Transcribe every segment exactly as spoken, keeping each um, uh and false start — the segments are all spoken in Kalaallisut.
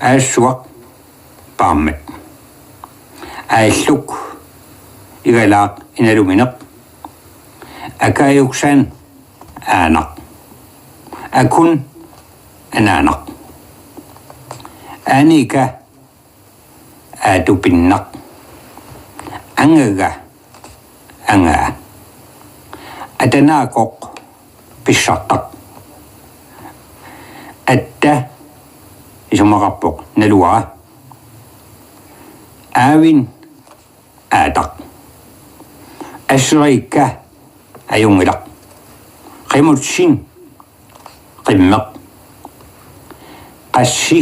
Aassuaq paammat. Aalluk igalaaq inalumineq. Akaajuksaan aanaq. Akun anaanaq. Anika aatupinnaq. Angaga angaa. Atanaakoq pissartaq. Atta isumaqarpoq naluara. Aavin aataq. Asseriikka ajunngilaq. Qimutsin qimmeq. Qassi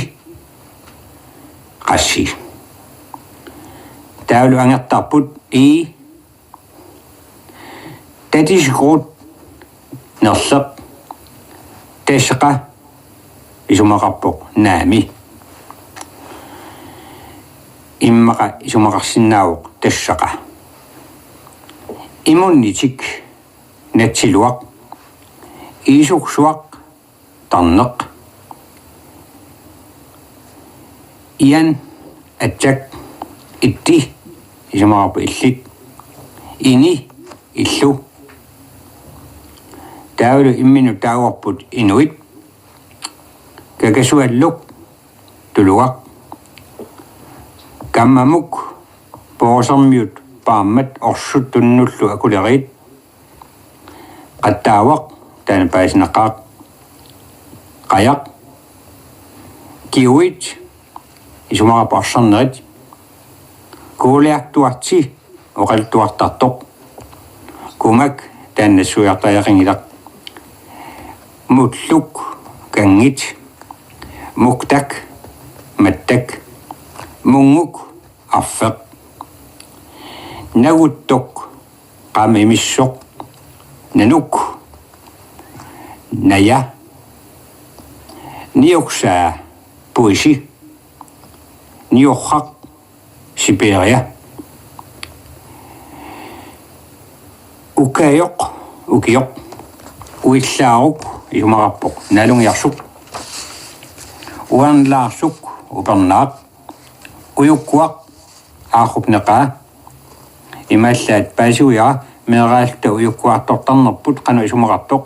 qassi. Taavalu angertarput i. Tatisikorut nerleq. Tasseqa isumaqarpoq naami. Immaqa isumaqarsinnaavoq tassaqa. Imunnitik natsiluaq. Iisuksuaq tarneq. Ian atsak itti isumaqarpoq illit. Ini illu. Taavalu imminut taaguarput inuit. Kakasualluk tulugaq. Kammamuk poosermiut paammat orsut tunnullu akuleriit. Qattaavaq taanna paasinaqaaq. Qajaq. Kiuit isumaqarpoq arsarnerit. Kuuliartuarti oqaluttuartartoq. Kumak taanna nassuiartariaqanngilaq. Mulluk kanngit. Muktak mattak. Munnguk arfeq. Naguttoq qaammat imissoq. Nanuk naja. Niuksaa puisi. Niorraq Siberia. Ukaajoq ukioq. Uillaaruk isumaqarpoq naalungiarsuk. Uanlaarsuk upernaaq. Ujukkuaq aarrupneqaa. Imaallaat paasiguja meeraalluta ujukkuartortarnerput qanoq isumaqartoq.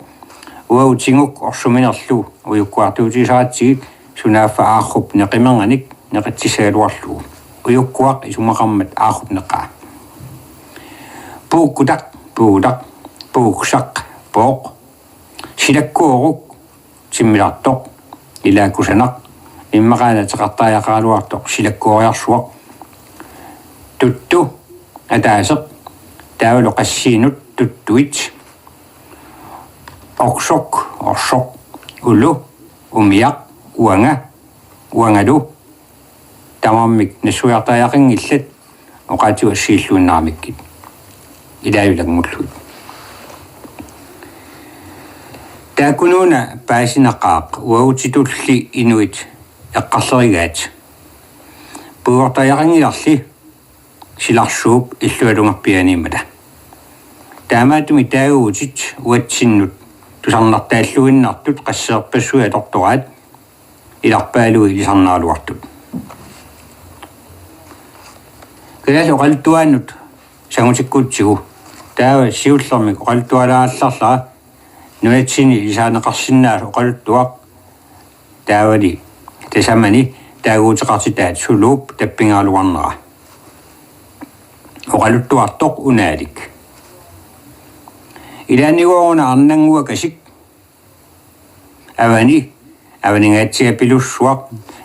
Uagut tiguk orsuminerlu ujukkuartuutigisaratsigit sunaaffa aarrup neqimernanik neqitsissagaluarlugu. Ujukkuaq isumaqarmat aarrupneqaa. Puukkutaq puugutaq. Puuksaq pooq. Silakkooruk timmilartoq. Ilaakkusanaq. Immaqaana ateqartariaqaraluartoq silakkooriarsuaq. Tuttu ataaseq. Taavalu qassiinut tuttuit. Orsoq orsoq. Ulu umiaq uanga uangalu. Tamarmik nassuiartariaqanngillat oqaatigut assiilluinnaramikkit. Ilaajulanngulluit. Taakkunuuna paasinaqaaq uagutitulli inuit eqqarlerigaat. Puigortariaqanngilarli silarsuup illuatungerpiaaniimmata. Taamaattumik taaguutit uatsinnut tusarnartaalluinnartut qasseerpassuit atortoraat ilarpaaluit ilisarnaraluartut. Kalaallit oqaluttuaannut sangutikkutsigu taava siullermik oqaluttualaallarlara nunatsinni ilisarineqarsinnaasoq oqaluttuaq taavali tasamani taaguuteqartitaat suluup tappingaluarnera. Oqaluttuartoq unaalik. Ilaannigooruna arnannguakasik avani, avaningaatsiapilussuaq,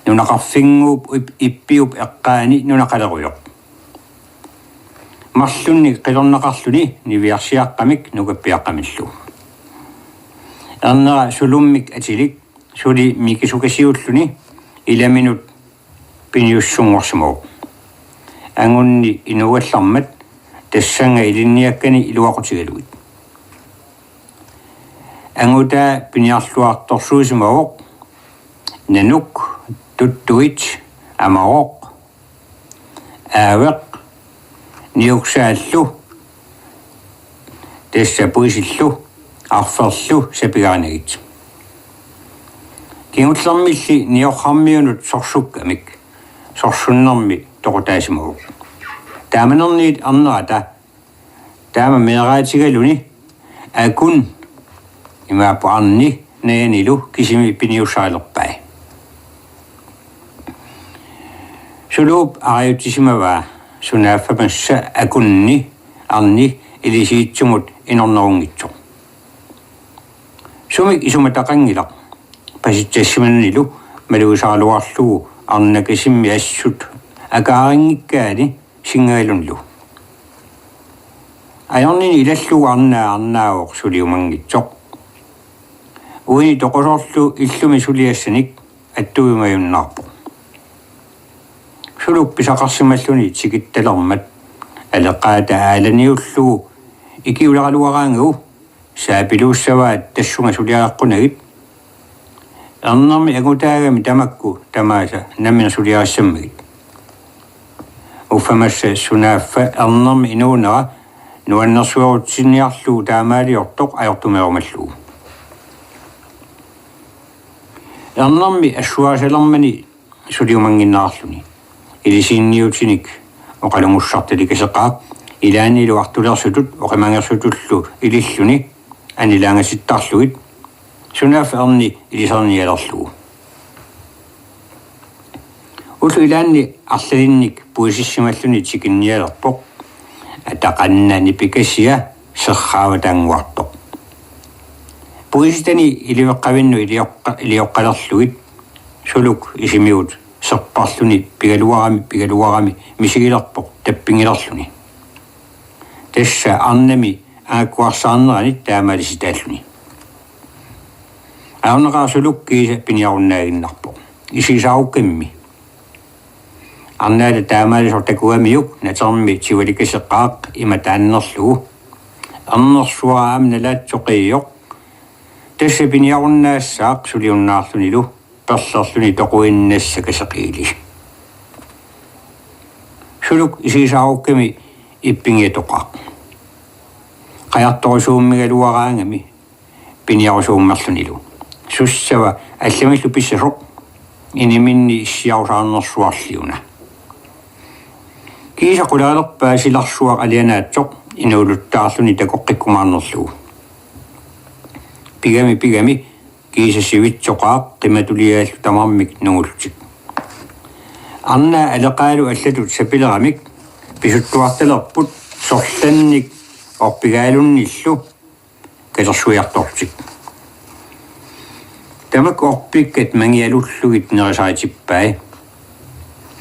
nunaqarfinnguup ip-, ippiup eqqaani nunaqalerujoq. Marlunnik qilornaqarluni niviarsiaqqamik nukappiaqqamillu. Ernera sulummik atilik suli mikisukasiulluni ilaminut piniussunngorsimavoq. Angunni inuugallarmat tassannga ilinniakkani iluaqutigalugit. Angutaa piniarluartorsuusimavoq nanuk tuttuit amaroq aaveq niuksaallu tassa puisillu arferlu sapigaanagit. Kingullermilli niorharmiunut sorsukkamik sorsunnermi toqutaasimavoq. Taamanerniit ernerata taama meeraatigaluni Akun, imaappoq arni, najanilu kisimi piniussaalerpai. Suluup arajutsisimavaa sunaaffa massa Akunni arni ilisiitsumut inornerunngitsoq. Sumik isumataqanngilaq, pasitsassimananilu malugisaraluarlugu arnakasimmi assut akaarinngikkaani singagalunilu. Ajornini ilallugu arnaa arnaavoq suliumanngitsoq. Uini toqusorlu illumi suliassanik attuimajunnaarpoq. Suluk pisaqarsimalluni tikittalermat aleqaata aalaniullugu ikiuleraluaraangagu saapiluussavaat tassunga suliareqqunagit. Ernermi angutaagami tamakku tamaasa nammineq suliarissammagit. Uffa massa sunaaffa ernermi inuunera nuannersuerutsiniarlugu taamaaliortoq ajortumeerumallugu. Ernermi assuaasalermani suliumannginnerarluni ilisiinniutinik oqalungussartalikaseqaaq ilaannilu artulersutut oqimangersutullu ililluni anilaangasittarlugit sunaaffa erni ilisarnialerlugu. Ullut ilaanni arlalinnik puisissimalluni tikinnialerpoq. Ataqanna nipikasia serraavataannguartoq. Puisitani iliveqqavinnut ilioqqa-, ilioqqalerlugit suluk isimigut serparluni pigaluarami, pigaluarami misigilerpoq tappinngilerluni. Tassa arnami angakkuarsaarneranit taamaalisitaalluni. Ajornaqaaq suluk kiisa piniarunnaaginnarpoq. Isigisaarukkamimmi. Arnaata taamaalisoq takugamiuk natermi tivalikaseqaaq ima taannerlugu. Ernersuaq aamma nalaatsoqiijoq. Tassa piniarunnaassaaq suliunnaarlunilu perlerluni toquinnassaaq kaseqiili. Suluk isigisaarukkami ippinngiatoqaaq. Qajartorusummigaluaraangami piniarusuummerlunilu. Sussava allamillu pissasoq iniminni issiarusaarnersuarliuna. Kiisa qulaalerpaa silarsuaq alianaatsoq inuuluttaarluni takoqqikkumaarnerlugu. Pigami, pigami, kiisa sivitsoqaaq qimatuliaallu tamarmik nungullutik. Arnaa aleqaalu allatut sapileramik pisuttuartalerput sorlannik orpigaalunnillu katersuiartorlutik. Tamakku orpikkat mangialullugit nerisaritippai.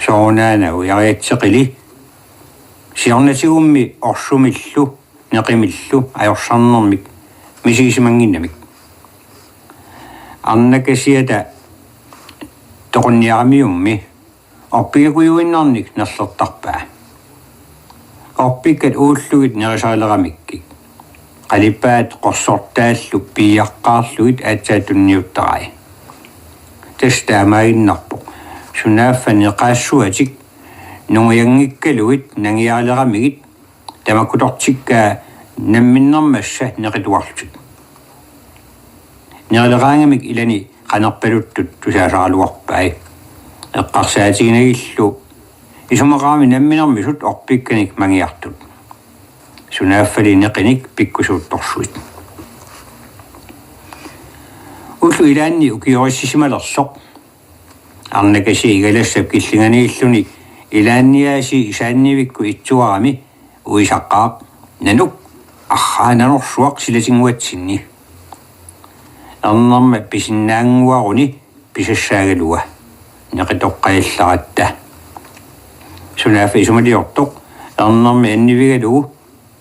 Soorunaana ujariatseqili siornatigummi orsumillu neqimillu ajorsarnermik misigisimannginnamik. Arnakasiata toqunniaramiummi orpigakujuinnarnik nerlertarpaa. Orpikkat uullugit nerisarilerakkit qalipaat qorsortaallu piiaqqaarlugit aatsaat tunniuttarai. Tassa taamaaginnarpoq. Sunaaffa neqaassuatik nungujanngikkaluit nangiarileramigit tamakkutortikkaa namminnermassa neqituarlutik. Nerileraangamik ilani qanerpaluttut tusaasaraluarpai. Eqqarsaatiginagillu isumaqarami namminermisut orpikkanik mangiartut. Sunaaffali neqinik pikkusuuttorsuit. Ullut ilaanni ukiorissisimalersoq. Arnakasiat igalassap killinganiilluni ilaanniaasiit isaannivikkut itsuarami uisaqaaq: Nanuk, arraa nanorsuaq silatinnguatsinni. Ernerma pisinnaannguaruni pisassaagaluaa neqitoqqajallaratta. Sunaaffa isumaliortoq ernermi annivigalugu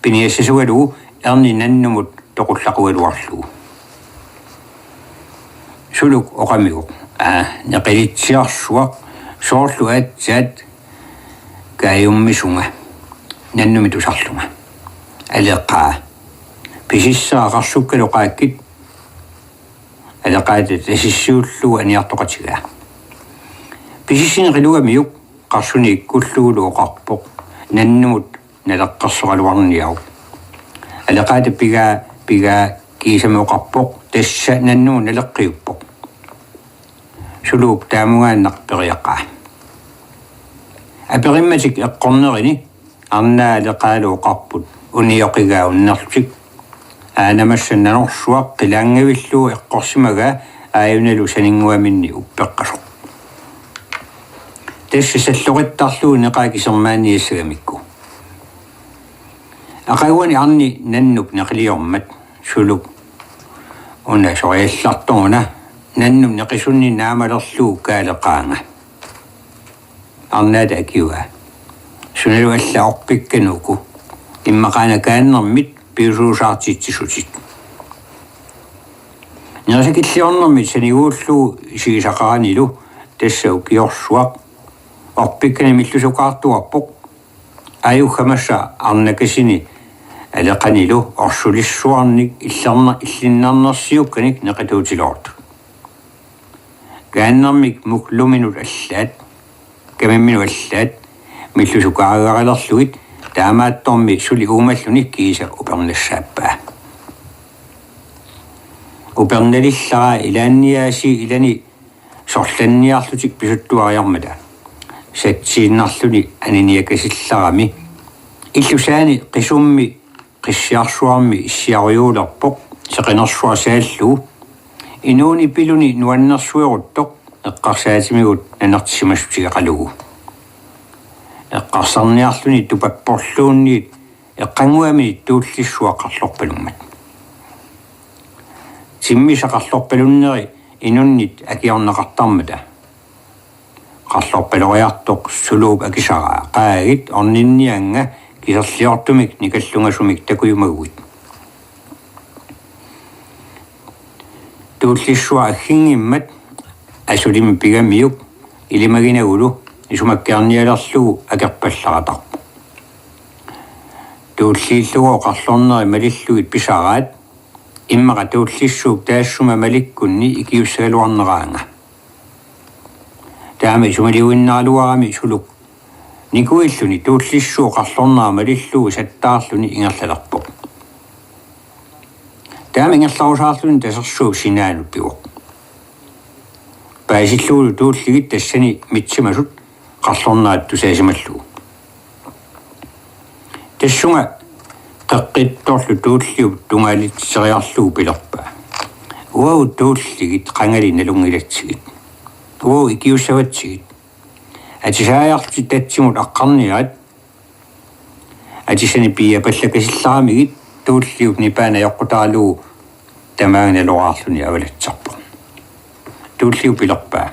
piniassasugalugu erni nannumut toqullaqugaluarlugu. Suluk oqamivoq: Aa, neqilitsiarsuaq, soorlu aatsaat kaajummisunga nannumik tusarlunga. Aleqaa, pisissara qarsukkalu qaakkit. Aleqaata tasissiullugu aniartoqatigaa. Pisissineq ilugamiuk qarsuni ikkullugulu oqarpoq: Nannumut naleqqersoraluarniaruk. Aleqaata pigaa, pigaa, kiisami oqarpoq: Tassa nannumut naleqqiuppoq. Suluup taamungaannaq periaqaa. Aperimmatik eqqornerini arnaa aleqaalu oqarput unioqigaa unnerlutik: Aana massa nanorsuaq qilaanngavillugu eqqorsimagaa, aajunalu saninnguaminni uppeqqasoq. Tassa salloqittarlugu neqaa kisermaanniassagamikku. Aqaguani arni nannup neqiliormat Suluk una soriallartoruna nannup neqisunni naamalerlugu kaaleqaanga. Arnaata akivaa: Sunalu alla orpikkanik uku, immaqaana kaannermit piusuusaartitsisutit. Nerisakilliornermit saniguullugu isigisaqaranilu tassa ukiorsuaq orpikkanik millusukaartuarpoq. Ajugamassa arnakasini aleqanilu orsulissuarnik illerna-, illinnarnersiukkanik neqituutiloortut. Kaannermik mukluminut allaat, kamimminut allaat, millusukaaragalerlugit taamaattormi suli uumalluni kiisa upernassaappaa. Upernalillara ilaanniaasiit ilani sorlanniarlutik pisuttuariarmata satsiinnarluni aniniakasillarami illusaani qisummi qissiarsuarmi issiarujuulerpoq seqinersuaq saallugu, inuunipiluni nuannersueruttoq eqqarsaatimigut nanertissimassutigeqalugu. Eqqarsarniarluni tupapporluunniit eqqannguamini Tuullissuaq qarlorpalummat. Timmissaq qarlorpalunneri inunnit akiorneqartarmata. Qarlorpaloriartoq Suluup akisaraa qaagit orninniannga kiserliortumik nikallungasumik takujumaguit. Tuullissuaq agginngimmat asulimmi pigamiuk ilimaginagulu isumakkeernialerlugu akerpallaratarpoq. Tuulliillugooq qarlorneri malillugit pisaraat, immaqa Tuullissuup taassuma malikkunni ikiussagaluarneraanga. Taama isumaliuinnaraluarami Suluk nikuilluni Tuullissuup qarlornera malillugu sattaarluni ingerlalerpoq. Taama ingerlarusaarluni tasersuup sinaanut pivoq. Paasillugulu tuulligit tassani mitsimasut qarlornerat tusaasimallugu. Tassunga qeqqittorlu Tuulliup tungaaliteriarlugu pilerpaa: Uagut tuulligit qangali nalunngilatsigit. Uagut ikiussavatsigit. Atisaajarlutit tatsimut aqqarniarit. Atisani piiapallakasillaramigit Tuulliup nipaa najoqqutaralugu tamaanga naloraarluni avalatsarpoq. Tuulliup pilerpaa: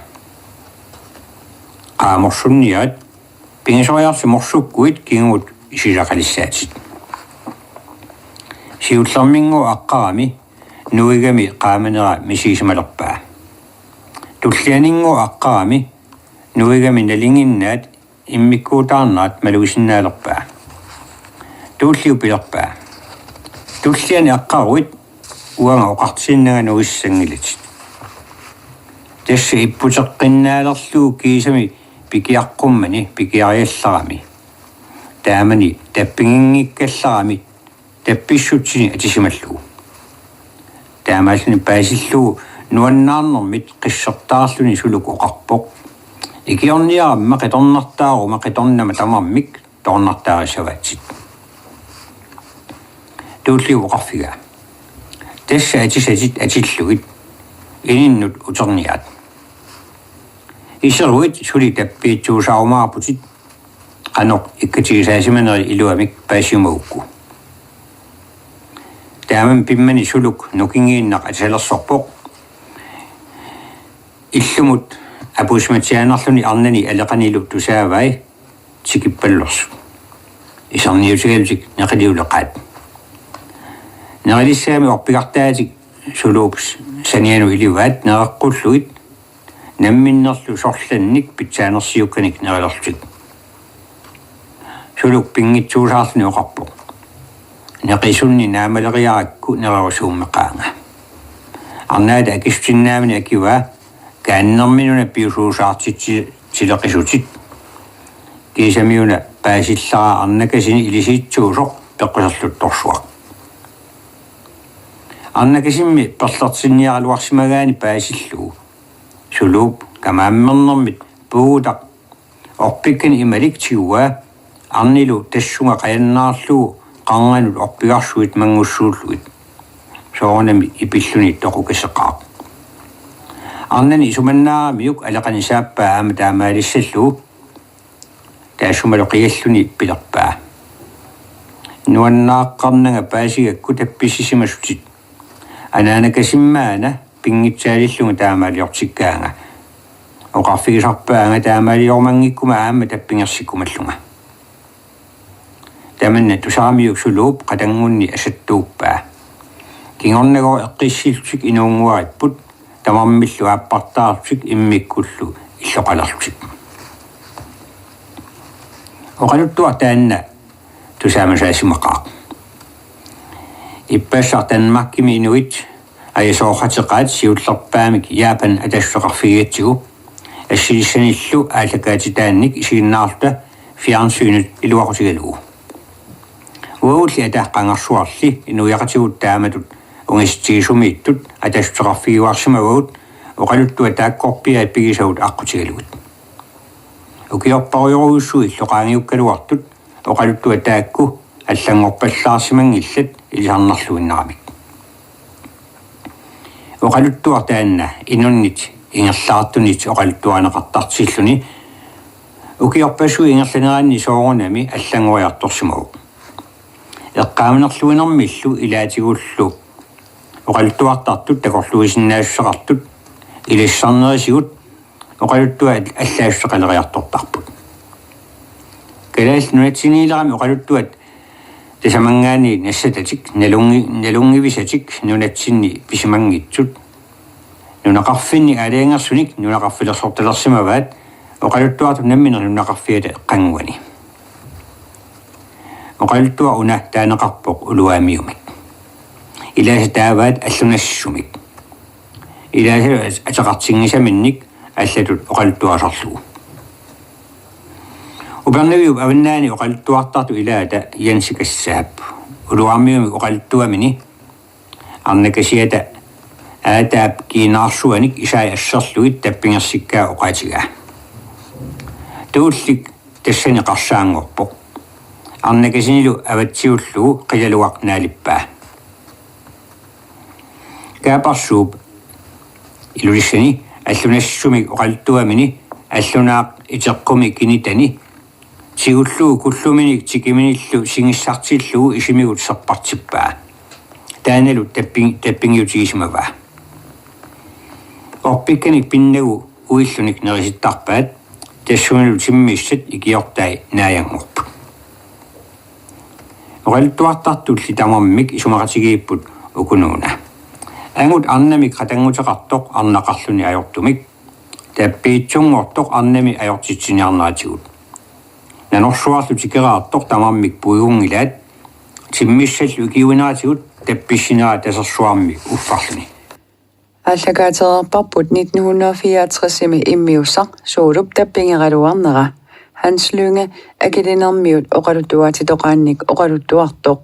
Qaamorsunniarit, pingasoriarlutit morsukkuit kingumut isigisaqalissaatit. Siullerminngooq aqqarami nuigami qaamanera misigisimalerpaa. Tullianinngooq aqqarami nuigami nalinginnaat immikkuutaarnerat malugisinnaalerpaa. Tuulliup pilerpaa: Tulliani aqqaruit uanga oqartinnanga nuissanngilatit. Tassa ipputeqqinnaalerlugu kiisami pikiaqqummani pikiariallarami. Taamani tappiginngikkallarami tappissutini atisimallugu. Taamaalluni paasillugu nuannaarnermit qissertaarluni Suluk oqarpoq: Ikiorniaramma qitornartaaruma qitornama tamarmik toornartaarissavaatsit. Tuulliup oqarfigaa: Tassa atisatit atillugit ininnut uterniarit. Iseruit suli tappiitsuusaarumaarputit, qanoq ikkatigisaasimanerit iluamik paasiumagukku. Taamami pimmani Suluk nukingiinnaq atisalersorpoq. Illumut apuussimatsiaannarluni arnani aleqanilu tusaavai tikippallersut. Iserniutigalutik neqiliuleqaat. Nerilissagamik orpigartaatik Suluup sanianut ilivaat nereqqullugit namminnerlu sorlannik pitsaanersiukkanik nerilerlutik. Suluk pinngitsuusaarluni oqarpoq: Neqisunni naamaleriarakku nererusuummeqaanga. Arnaata akissutinnaamini akivaa: Kaannerminuna piusuusaartitsileqisutit. Kiisamiuna paasillara arnakasini ilisiitsuusoq peqquserluttorsuaq. Arnakasimmi perlertinniaraluarsimagaani paasillugu Suluup kamaammernermit puugutaq orpikkanik imalik tiguaa, arnilu tassunga qajannaarlugu qarnganut orpigarsuit manngussuullugit. Soorunami ipilluni toqukasseqaaq. Arnani isumannaaramiuk aleqani saappaa aamma taamaalissallugu, taassumalu qigalluni pilerpaa: Nuannaaqqarnanga paasigakku tappissisimasutit. Anaanakasimmaana pinngitsaaliillunga taamaaliortikkaanga. Oqarfigisarpaanga taamaaliorumanngikkumma aamma tappingersikkumallunga. Tamanna tusaramiuk suluup qatanngunni asattuuppaa. Kingornagooq eqqissillutik inuunnguaripput, tamarmillu aappartaarlutik immikkullu illoqalerlutik. Oqaluttuaq taanna tusaamasaassimaqaaq. Ippassaq Danmarkimi inuit ajasoorhateqaat siullerpaamik Japan atassuteqarfigigatsigu, assilissanillu aallakaatitaannik isiginnaarluta fjernsynit iluaqutigalugu. Uagulli ata qangarsuarli inuiaqatigut taamatut ungasitsigisumiittut atassuteqarfigiuarsimavagut oqaluttuat taakkorpiaat pigisagut aqqutigalugit. Ukiorparujorujussuit illoqaangiukkaluartut oqaluttuat taakku allanngorpallaarsimanngillat ilisarnarluinnaramik. Oqaluttuaq taanna inunnit ingerlaartunit oqaluttuarineqartartilluni ukiorpassuit ingerlaneranni soorunami allanngoriartorsimavoq. Eqqaamanerluinermillu ilaatigullu oqaluttuartartut takorluuisinnaassuseqartut ilassarnerisigut oqaluttuat allaassuseqaleriartortarput. Kalaallit Nunatsinniilerami oqaluttuat tasamanngaanniit nassatatik, nalunngi-, nalunngivisatik nunatsinni pisimanngitsut, nunaqarfinnik aalajangersunik nunaqarfilersortalersimavaat oqaluttuartut nammineq nunaqarfiata eqqannguani. Oqaluttuaq una taaneqarpoq uluaamiumik. Ilaasa taavaat allunassisumik. Ilaasalu at-, ateqartinngisaminnik allatut oqaluttuarisarlugu. Upernaviup Avannaani oqaluttuartartut ilaata Jensi Kassaap uluarmiumik oqaluttuamini arnakasiata Aataap kiinaarsuanik isai asserlugit tappingersikkaa oqaatigaa. Tuullik tassani qarsaanngorpoq. Arnakasinilu avatsiullugu qilalugaq naalippaa. Kaaparsuup Ilulissani allunassisumik oqaluttuamini allunaaq iteqqumi kinitani tigullugu kulluminik tikiminillu sinissartillugu isimigut serpartippaa. Taannalu tapping-, tappingiutigisimavaa. Orpikkanik pinnagu uillunik nerisittarpaat, tassuunalu timmissat ikiortai naajanngorput. Oqaluttuartartulli tamarmik isumaqatigiipput ukunuuna. Angut arnamik qatannguteqartoq arnaqarluni ajortumik, tappiitsunngortoq arnami ajortitsiniarneratigut. Nanorsuarlu tikeraartoq tamarmik puigunngilaat, timmissallu ikiuineratigut tappissiniarneratigut tasersuarmi uffarluni. Aallakaatereerparput nitten hundrede og fireogtresimi immiussaq Suulup tappingeraluarnera. Hans Lynge, Akilinermiut oqaluttuaatitoqaannik oqaluttuartoq.